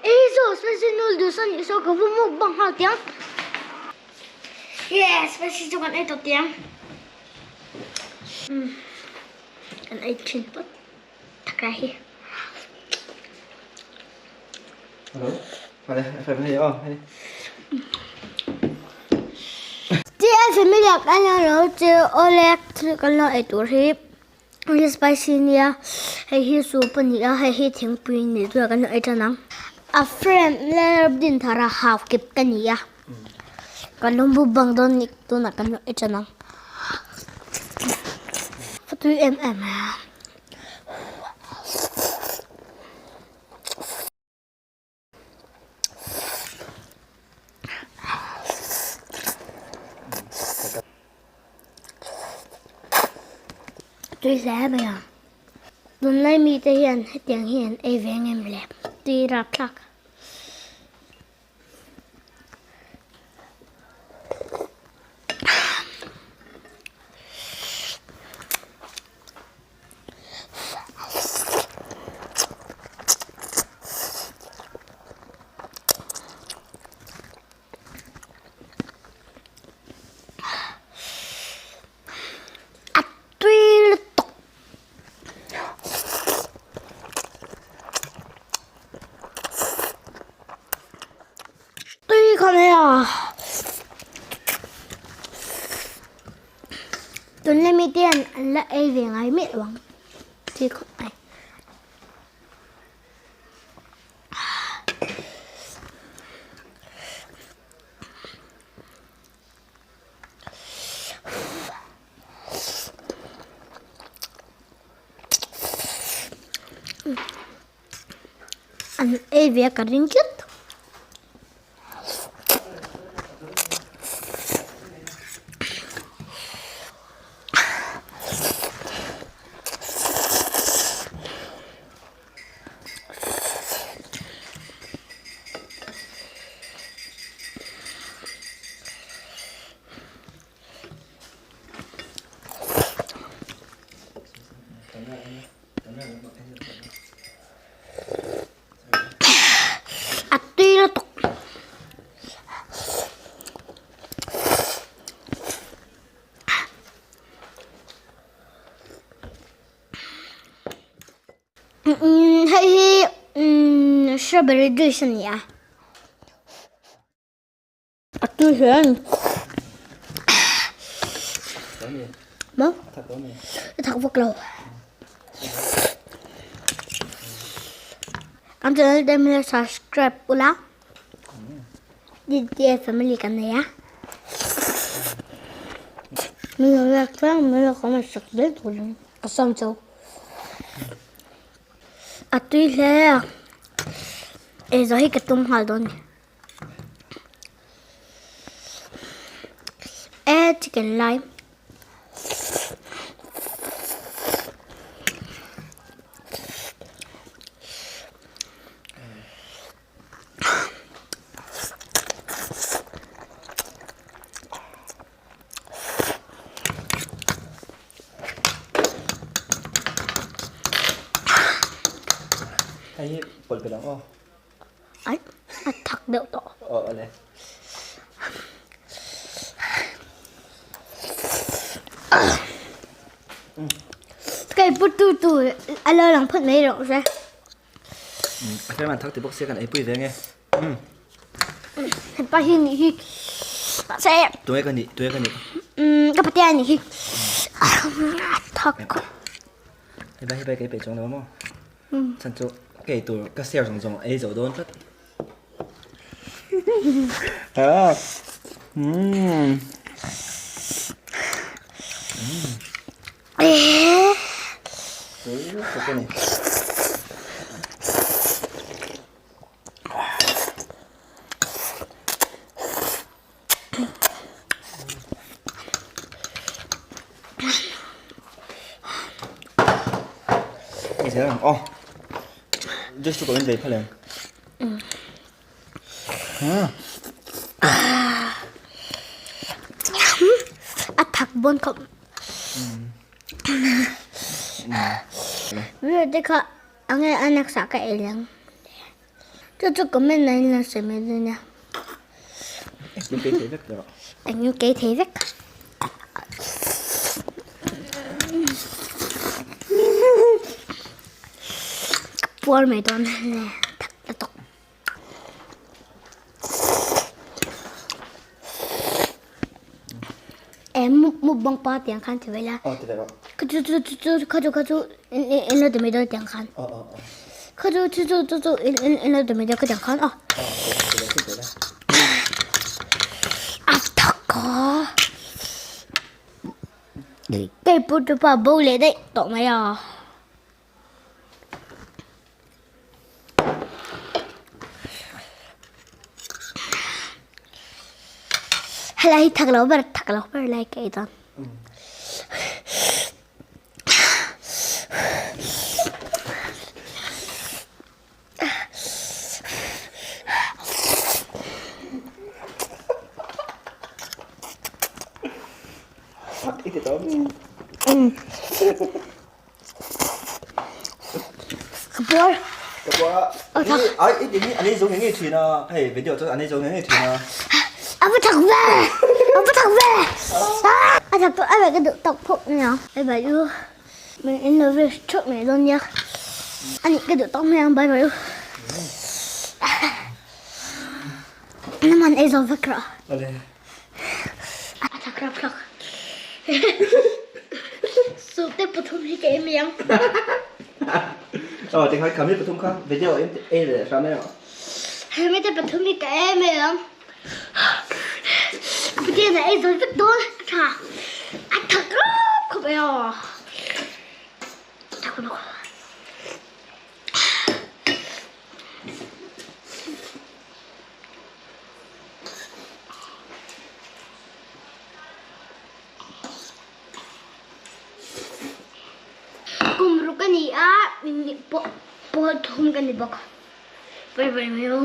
Ei saw spicy noodles a nih saw ka va mukbang nghal tiang. Yeah spicy chu kan ei tawh tiang. Umm kan ei thin phawt tak lai hi. Hello. Vale, family aw hei. Tia family ah kan lo chu awle thil kan lo ei tur hi. Hei hi spicy nia hei hi soup a ni a hei hi thingpui a ni chuan kan ei tan ang a frame lalram dinthar a hau kep ka ni a kan lo bu bang dawn a ni tunah kan lo ei tan ang a tui em em a. Tui hle mai a, tunlai mite hian hetiang hi an ei ve ngem le tui rapthlak. A tui lutuk. Tui khawp mai a. Tunlai mite hian an la ei ve ngai miah lo ang tih khawp mai. An ei ve ka ring tlat. A tui lutuk. Hei hi strawberry juice a ni a. A tui hle a ni. Maw? A thak vak lo. Kan channel te min lo subscribe ula. DDA family kan nei a. Min lo like chuan min lo comment sak zel turin ka sawm cheu. A tui hle a. Eizaw hi ka tum nghal dawn a ni. E chicken lime. Hei hi pawlh belh ang aw. Ai, a thak deuh tawh. Aw awle. Kei pu tu tu a lo lang phawt mai rawh se. A tlem an thak ti bawk sia kan eipui ve nge. Hepa hi nih hi. Mahse. Tunge ka nih, tunge ka nih. Ka patea nih hi. A thak khawp. Hei bai hei bai ka ei peih chuang lo maw? Chhan chu kei tur ka share zawng zawng ei zo dawn tlat. Umm. Aw just chu ka in vei phalh em a thak bawn khawp Rio te kha a nge a next ah ka ei leng. Chu chu comment ah in lo sawi mai dawn nia. Engkim kei thei vek tawh. Engkim kei thei vek. Ka puar mai dawn hle thak ta tawk. E mukbang pa tiang khan ti ve la. Aw ti ve rawh. Kha chu chu chu chu kha chu kha chu in in lo ti mai dawn tiang khan. Aw aw aw. Kha chu chu chu chu chu in in in lo ti mai dawn kha tiang khan aw. Aw ti ve ti ve la. A thak ka. Kei pawh chu pa bo leh daih tawh mai a. Helai hi thak lo ber thak lo ber lai ka ei dawn. Thak i ti tawh. Ka puar. Ka puar a. Hi ai i ti hi an ei zo nge nge thin a. Hei video chuan an ei zo nge nge thin a. A va thak ve. A va thak ve. A thak tawh a ve ka duh tawk phawk nia. Bye bye u. Min in lo wish theuh mai dawn nia. Ani ka duh tawk mai ang bye bye u. Naman ei zo vek rawh. Awle. A thak rap hlawk. Soup te pathum hi ka em ang. Aw tikhan khami pathum kha video em ei leh hram em. Hemi te pathum hi ka em ang. Pathian a ei zo vek dawn a tha. A thak rap khawp e aw. Thak bawk. Kum ruk a ni a, pawl thum ka ni bawk. Bye bye mai aw.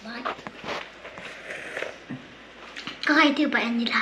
Bye. Ka kai tir pah en ni la.